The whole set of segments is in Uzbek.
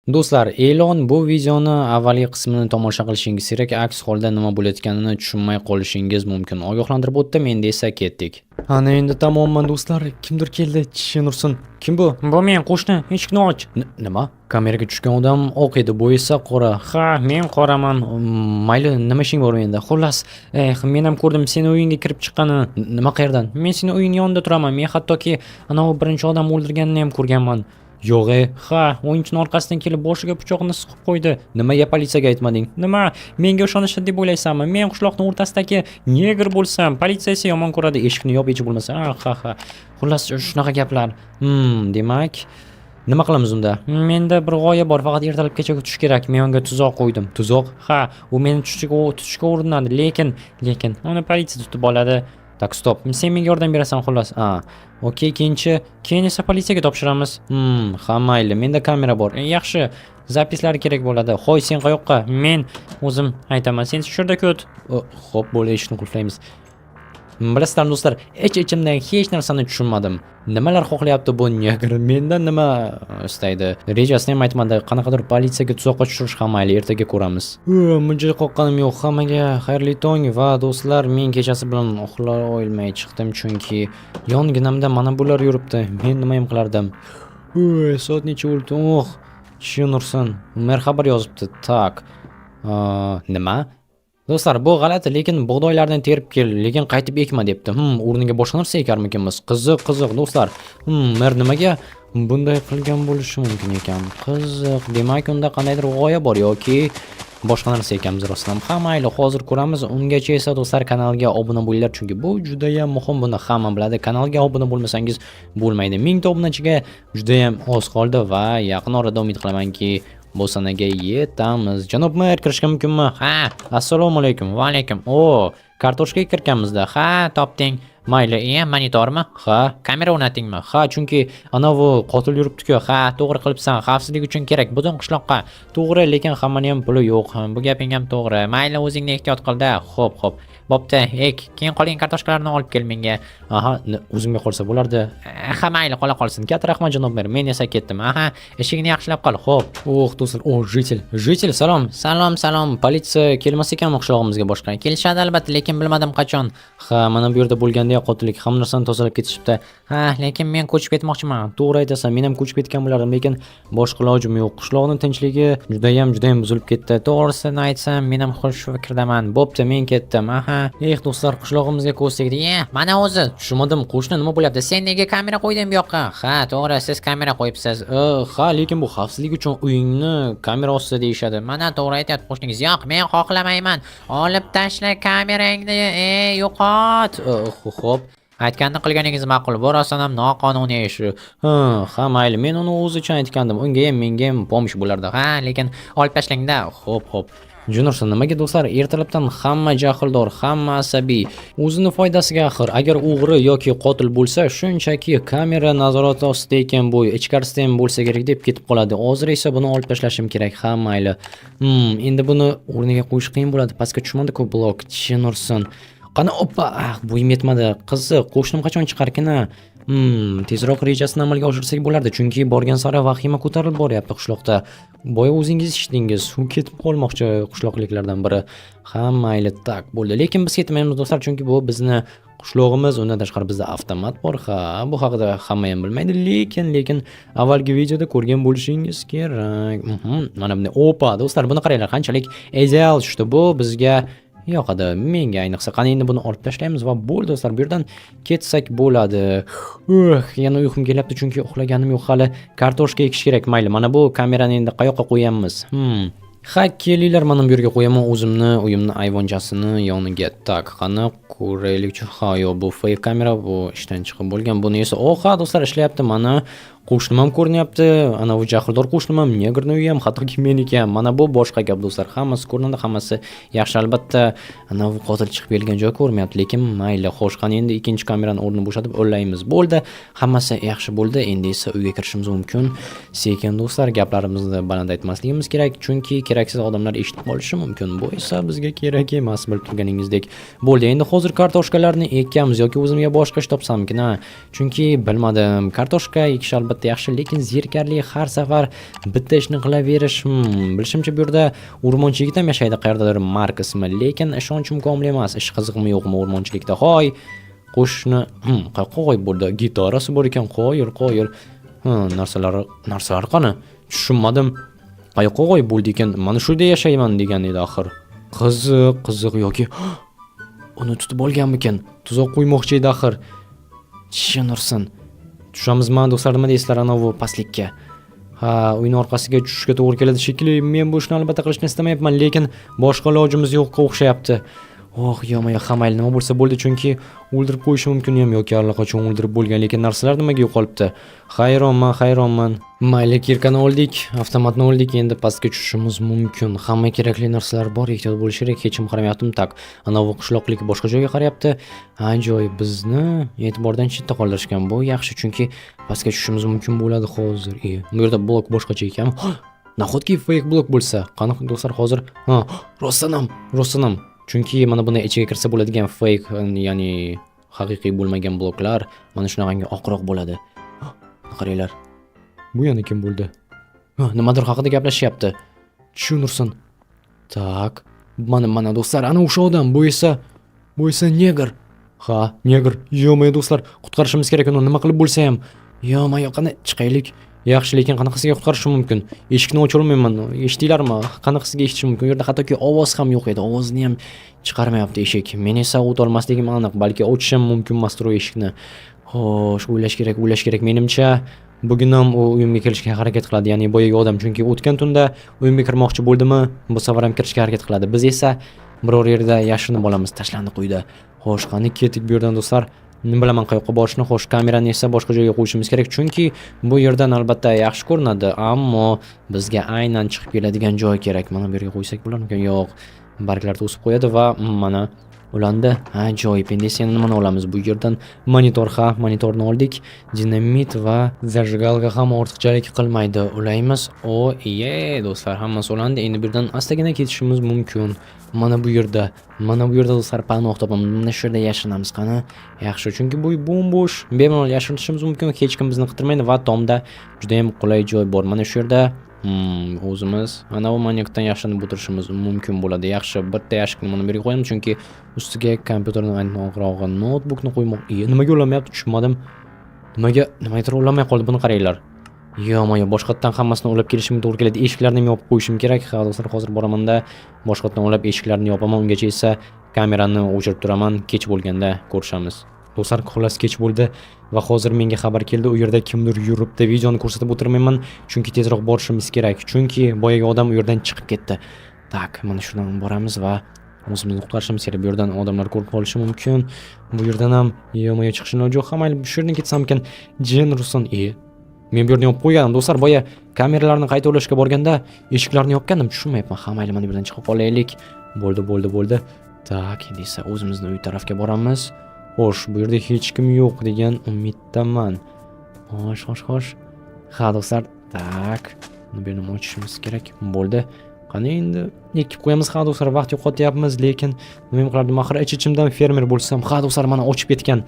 Do'stlar, e'lon: bu videoni avvalgi qismini tomosha qilishingiz kerak, aks holda nima bo'layotganini tushunmay qolishingiz mumkin. Ogohlantirib o'tdim, endi esa kettik. Ana endi tamomman, do'stlar, kimdir keldi, chin ursin. Kim bu? Bu men, qo'shni, eshikni och. Nima? Kameraga tushgan odam oq edi, bu esa qora. Ha, men qoraman. Mayli, nima ishing bor menda? Xullas, eh, men ham ko'rdim seni uyingga kirib chiqqanini. Nima, qayerdan? Men seni uying yonida turaman. Men hattoki anavi birinchi odam o'ldirganini ham ko'rganman. Yo'q, e. Ha, o'yinchini orqasidan kelib boshiga pichoqni suqib qo'ydi. Nimaga politsiyaga aytmading? Nima, menga ishonishadi deb o'ylaysanmi? Men qishloqning o'rtasidagi negr bo'lsam, politsiya esa yomon ko'radi. Eshikni yop, hech bo'lmasa. Ha, ha, ha. Xullas, shunaqa gaplar. Demak, nima qilamiz unda? Menda bir g'oya bor, faqat ertalabgacha kutish kerak. Men unga tuzoq qo'ydim. Tuzoq? Ha, u meni tutishga urinadi, lekin uni politsiya tutib oladi. Так, стоп. Sen menga yordam berasan, xullas. A, okey, keyinchi. Keyin esa politsiyaga topshiramiz. Ha, mayli, menda kamera bor. Yaxshi, запись lari kerak bo'ladi. Hoy, sen qayoqqa? Men o'zim aytaman. Sen shu yerda kut. Xo'p, bo'ldi, eshikni qulflaymiz. Bilasizlarmi, do'stlar, ich-ichimdan hech narsani tushunmadim. Nimalar xohlayapti bu negr? Mendan nima istaydi? Rejasini ham aytmadi. Qanaqadir politsiyaga tuzoqqa tushirish, ham mayli, ertaga ko'ramiz. Muncha qo'rqqanim yo'q. Hammaga xayrli tong va do'stlar, men kechasi bilan uxlay olmay chiqdim, chunki yonginamda mana bular yuribdi. Men nima ham qilardim? Soat necha bo'ldi? Oh, chin ursin. Mer xabar yozibdi. Так. Nima? Do'stlar, bu g'alati, lekin bug'doylarni terib kel, lekin qaytib ekma debdi. O'rniga boshqa narsa ekarmikinmiz? Qiziq, qiziq, do'stlar. Mer nimaga bunday qilgan bo'lishi mumkin ekan? Qiziq. Demak, unda qandaydir g'oya bor yoki boshqa narsa ekanmiz rostdan. Ha, mayli, hozir ko'ramiz. Ungacha esa, do'stlar, kanalga obuna bo'linglar, chunki bu juda ham muhim, buni hamma biladi. Kanalga obuna bo'lmasangiz bo'lmaydi. 1000 ta obunachiga juda ham oz qoldi va yaqin orada umid qilamanki, bu sanaga yetamiz. Janob mer, kirishga mumkinmi? Ha, Assalomu alaykum. Va alaykum. O, kartoshka ekirkanmizda. Ha, topding. Mayli, iya, monitormi? Ha. Kamera o'rnatdingmi? Ha, chunki anavi qotil yuribdi-ku. Ha, to'g'ri qilibsan. Xavfsizlik uchun kerak butun qishloqqa. To'g'ri, lekin hammani ham puli yo'q. Ha, bu gaping ham to'g'ri. Mayli, o'zingni ehtiyot qil-da. Xo'p, xo'p. Bo'pti, ek. Keyin qolgan kartoshkalarni olib kel menga. Aha, o'zimga qolsa bo'lardi. Ha, mayli, qola qolsin. Katta rahmat, janob mer. Men esa ketdim. Aha, eshigini yaxshilab qil. Xo'p. Oh, do'stlar, oh, житель. Житель, salom. Salom, salom. Politsiya kelmas ekanmi qishlog'imizga boshqa? Kelishadi albatta, lekin bilmadim qachon. Ha, mana bu yerda bo'lganda qotillik, hamma narsani tozalab ketishibdi. Ha, lekin men ko'chib ketmoqchiman. To'g'ri aytasan, men ham ko'chib ketgan bo'lardim, lekin boshqa ilojim yo'q. Qishloqning tinchligi judayam, judayam buzilib ketdi. To'g'risini aytsam, men ham shu fikrdaman. Bo'pti, men ketdim. Aha. Eh, do'stlar, qishlog'imizga ko'z tegdi. Ye, mana o'zi. Tushunmadim, qo'shni, nima bo'lyapti? Sen nega kamera qo'yding bu yoqqa? Ha, to'g'ri, siz kamera qo'yibsiz. Ha, lekin bu xavfsizlik uchun uyingni kamera ostida deyishadi. Mana to'g'ri aytyapti qo'shningiz. Yo'q, men xohlamayman. Olib tashla kamerangni, ey, yo'qot. Xo'p. Aytganini qilganingiz ma'qul. Bu rostdan ham noqonuniy ish. Ha, mayli, men uni o'zi uchun aytgandim. Unga ham, menga ham помощь bo'lardi. Ha, lekin olib tashlangda. Xo'p, xo'p. Junursin, nimaga, do'stlar, ertalabdan hamma jahldor, hamma asabiy, o'zini foydasiga axir. Agar o'g'ri yoki qotil bo'lsa, shunchaki kamera nazorati ostida ekan bu, ichkarisida ham bo'lsa kerak deb ketib qoladi. Hozir esa buni olib tashlashim kerak. Ha, mayli. Endi buni o'rniga qo'yish qiyin bo'ladi. Pastga tushmadi-ku blok. Chinursin. Qani, oppa, ah, bo'yim yetmadi. Qiziq, qo'shnim qachon chiqarkin-a? Tezroq rejasini amalga oshirsak bo'lardi, chunki borgan sari vahima ko'tarilib boryapti qishloqda. Boya o'zingiz eshitdingiz, u ketib qolmoqchi qishloqliklardan biri. Ha, mayli, так, bo'ldi. Lekin biz ketmaymiz, do'stlar, chunki bu bizni qishlog'imiz, undan tashqari bizda avtomat bor. Ha, bu haqida hamma ham bilmaydi, lekin avvalgi videoda ko'rgan bo'lishingiz kerak. Mana bunday. Opa, do'stlar, buni qaranglar, qanchalik ideal tushdi bu bizga yoqadi. Menga ayniqsa. Qani, endi buni olib tashlaymiz va bo'ldi, do'stlar, bu yerdan ketsak bo'ladi. Yana uyqum kelyapti, chunki uxlaganim yo'q hali. Kartoshka ekish kerak. Mayli, mana bu kamerani endi qayoqqa qo'yamiz? Ha, kelinglar, mana bu yerga qo'yaman o'zimni uyimni ayvonchasini yoniga. Так, qani ko'raylikchi. Ha, yo'q, bu fake kamera, bu ishdan chiqib bo'lgan. Buni esa, oha, do'stlar, ishlayapti. Mana qo'shnim ham ko'rinyapti. Ana u jahldor qo'shnim ham, negrni uyi ham, hattoki meniki ham. Mana bu boshqa gap, do'stlar. Hammasi ko'rinadi, hammasi yaxshi. Albatta, ana u qotil chiqib kelgan joy ko'rmayapti, lekin mayli. Xo'sh, qani endi ikkinchi kamerani o'rnini bo'shatib ulaymiz. Bo'ldi. Hammasi yaxshi bo'ldi. Endi esa uyga kirishimiz mumkin. Sekin, do'stlar, gaplarimizni baland aytmasligimiz kerak, chunki keraksiz odamlar eshitib qolishi mumkin. Bu esa bizga kerak emas, bilib turganingizdek. Bo'ldi, endi hozir kartoshkalarni ekamiz yoki o'zimga boshqa ish topsamkin, ha. Chunki bilmadim, kartoshka ekish albatta Albatta yaxshi, lekin zerikarli har safar bitta ishni qilaverish, bilishimcha, bu yerda o'rmonchi yigit ham yashaydi, qayerdadir Mark ismi, lekin ishonchim komil emas. Ish qiziqmi, yo'qmi o'rmonchilikda? Hoy, qo'shni, qayoqqa g'oyib bo'ldi? Gitarasi bor ekan, qoyil, qoyil. Ha, narsalari qani? Tushunmadim. Qayoqqa g'oyib bo'ldi ekan? Mana shu yerda yashayman degan edi axir. Qiziq, qiziq, yoki uni tutib olganmikin? Tuzoq qo'ymoqchi edi axir. Tushunursin. Tushamizmi, do'stlar, nima deysizlar anavi pastlikka? Ha, uyni orqasiga tushishga to'g'ri keladi shekilli. Men bu ishni albatta qilishni istamayapman, lekin boshqa ilojimiz yo'qqa o'xshayapti. Oh, ё-моё, ha, mayli, nima bo'lsa bo'ldi, chunki o'ldirib qo'yishi mumkin ham yoki allaqachon o'ldirib bo'lgan, lekin narsalar nimaga yo'qolibdi? Hayronman, hayronman. Mayli, кирка ni oldik, avtomatni oldik, endi pastga tushishimiz mumkin. Hamma kerakli narsalar bor, ehtiyot bo'lish kerak, hech kim qaramayaptimi? Так, anavi qishloqlik boshqa joyga qarayapti. Ajoyib, bizni e'tibordan chetda qoldirishgan. Bu yaxshi, chunki pastga tushishimiz mumkin bo'ladi hozir. E, bu yerda blok boshqacha ekan. Nahotki fake blok bo'lsa? Qani, do'stlar, hozir? Ha, rostdan ham, rostdan ham. Chunki mana buni ichiga kirsa bo'ladigan fake, ya'ni haqiqiy bo'lmagan bloklar mana shunaqangi oqroq bo'ladi. Qaranglar. Bu yana kim bo'ldi? Ha, nimadir haqida gaplashyapti. Tushunursin. Так. Mana, mana, do'stlar, ana o'sha odam. Bu esa негр. Ha, негр. Ё-моё, do'stlar, qutqarishimiz kerak uni, nima qilib bo'lsa ham. Ё-моё, qani chiqaylik. Yaxshi, lekin qanaqasiga qutqarishim mumkin? Eshikni ocholmayman. Eshitdinglarmi? Qanaqasiga eshitishim mumkin? U yerda hattoki ovoz ham yo'q edi. Ovozni ham chiqarmayapti eshik. Men esa o'tolmasligim aniq, balki ochishim mumkin emasdir u eshikni. Xo'sh, o'ylash kerak, o'ylash kerak. Menimcha, bugun ham u uyimga kelishga harakat qiladi, ya'ni boyagi odam, chunki o'tgan tunda uyimga kirmoqchi bo'ldimi, bu safar ham kirishga harakat qiladi. Biz esa biror yerda yashirinib olamiz tashlandiq uyda. Xo'sh, qani ketdik bu yerdan, do'stlar. Bilaman qayoqqa borishni. Xo'sh, kamerani esa boshqa joyga qo'yishimiz kerak, chunki bu yerdan albatta yaxshi ko'rinadi, ammo bizga aynan chiqib keladigan joy kerak. Mana bu yerga qo'ysak bo'larmikan? Yo'q. Barglar to'sib qo'yadi va mana ulandi. Ajoyib. Endi esa yana nimani olamiz bu yerdan? Monitor, ha, monitorni oldik. Dinamit va зажигалка ham ortiqchalik qilmaydi. Ulaymiz. O, iye, do'stlar, hammasi ulandi. Endi bu yerdan astagina ketishimiz mumkin. Mana bu yerda, mana bu yerda, do'stlar, panoh topamiz. Mana shu yerda yashirinamiz, qani. Yaxshi, chunki bu bo'm-bo'sh. Bemalol yashirinishimiz mumkin. Hech kim bizni qidirmaydi va tomda juda ham qulay joy bor. Mana shu yerda o'zimiz ana bu manyakdan yashirinib o'tirishimiz mumkin bo'ladi. Yaxshi, bitta yashikni mana bu yerga qo'yamiz, chunki ustiga kompyuterni, aniqrog'i noutbukni qo'ymoq. E, nimaga ulanmayapti? Tushunmadim. Nimaga, nimagadir ulanmay qoldi, buni qaranglar. Ё-моё, boshqatdan hammasini ulab kelishim to'g'ri keladi. Eshiklarni ham yopib qo'yishim kerak. Ha, do'stlar, hozir boramanda boshqatdan ulab eshiklarni yopaman. Ungacha esa kamerani o'chirib turaman. Kech bo'lganda ko'rishamiz. Do'stlar, xullas, kech bo'ldi va hozir menga xabar keldi, u yerda kimdir yuribdi. Videoni ko'rsatib o'tirmayman, chunki tezroq borishimiz kerak. Chunki boyagi odam u yerdan chiqib ketdi. Так, mana shundan boramiz va o'zimizni qutqarishimiz kerak. Bu yerdan odamlar ko'rib qolishi mumkin. Bu yerdan ham, ё-моё, chiqishni iloji yo'q. Ha, mayli, shu yerdan ketsamkin. Jin ursin. E, men bu yerni yopib qo'ygandim, do'stlar. Boya kameralarni qayta ulashga borganda eshiklarni yopgandim, tushunmayapman. Ha, mayli, mana bu yerdan chiqib qolaylik. Bo'ldi, bo'ldi, bo'ldi. Так, endi esa o'zimizni uy tarafga boramiz. Xo'sh, bu yerda hech kim yo'q degan umiddaman. Xo'sh, xo'sh, xo'sh. Ha, do'stlar, так. Bu yerni ochishimiz kerak. Bo'ldi. Qani endi ekib qo'yamiz. Ha, do'stlar, vaqt yo'qotyapmiz, lekin nima qilardim axir, ich-ichimdan fermer bo'lsam. Ha, do'stlar, mana ochib ketgan.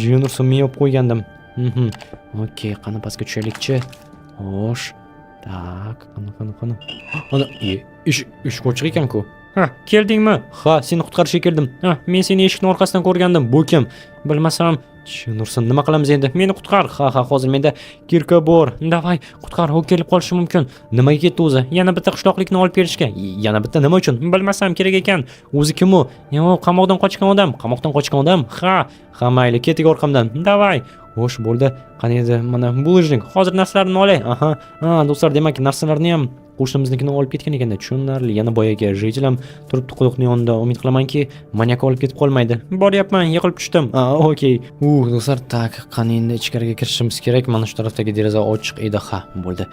Jin ursin, men yopib qo'ygandim. Okey, qani pastga tushaylikchi. Xo'sh. Так, qani, qani, qani. Ana, e, eshik ochiq ekan-ku. Ha, keldingmi? Ha, seni qutqarishga keldim. Ha, men seni eshikning orqasidan ko'rgandim. Bu kim? Bilmasam. Jin ursin, nima qilamiz endi? Meni qutqar. Ha, ha, hozir menda кирка bor. Давай, qutqar, u kelib qolishi mumkin. Nimaga ketdi o'zi? Yana bitta qishloqlikni olib kelishga. Yana bitta nima uchun? Bilmasam, kerak ekan. O'zi kim u? Yo'q, qamoqdan qochgan odam. Qamoqdan qochgan odam? Ha, ha, mayli, ketdik orqamdan. Давай. Xo'sh, bo'ldi. Qani edi? Mana булыжник. Hozir narsalarni olay. Aha. Ha, do'stlar, demak, narsalarni ham qo'shnimiznikini olib ketgan ekanda. Tushunarli. Yana boyagi житель ham turibdi quduqning yonida. Umid qilamanki, manyak olib ketib qolmaydi. Boryapman, yiqilib tushdim. Ha, okey. Do'stlar, так, qani endi ichkariga kirishimiz kerak. Mana shu tarafdagi deraza ochiq edi. Ha, bo'ldi.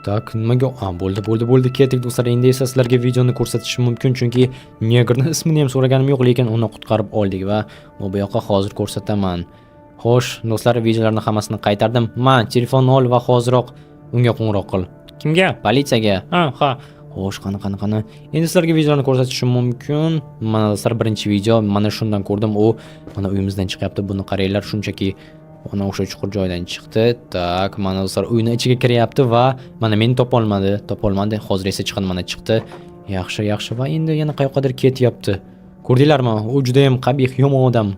Так, nimaga? Ha, bo'ldi, bo'ldi, bo'ldi. Ketdik, do'stlar. Endi esa sizlarga videoni ko'rsatishim mumkin, chunki негр ni ismini ham so'raganim yo'q, lekin uni qutqarib oldik va bu yoqqa hozir ko'rsataman. Xo'sh, do'stlar, videolarni hammasini qaytardim. Ma, telefonni ol va hoziroq unga qo'ng'iroq qil. Kimga? Politsiyaga. Ha, ha. Xo'sh, qani, qani, qani. Endi sizlarga videolarni ko'rsatishim mumkin. Mana, do'stlar, birinchi video, mana shundan ko'rdim. U mana uyimizdan chiqyapti. Buni qaranglar, shunchaki Ana o'sha chuqur joydan chiqdi. Так, mana, do'stlar, uyni ichiga kiryapti va mana meni topolmadi, topolmadi. Hozir esa chiqadi, mana chiqdi. Yaxshi, yaxshi va endi yana qayoqqadir ketyapti. Ko'rdinglarmi? U juda ham qabih, yomon odam.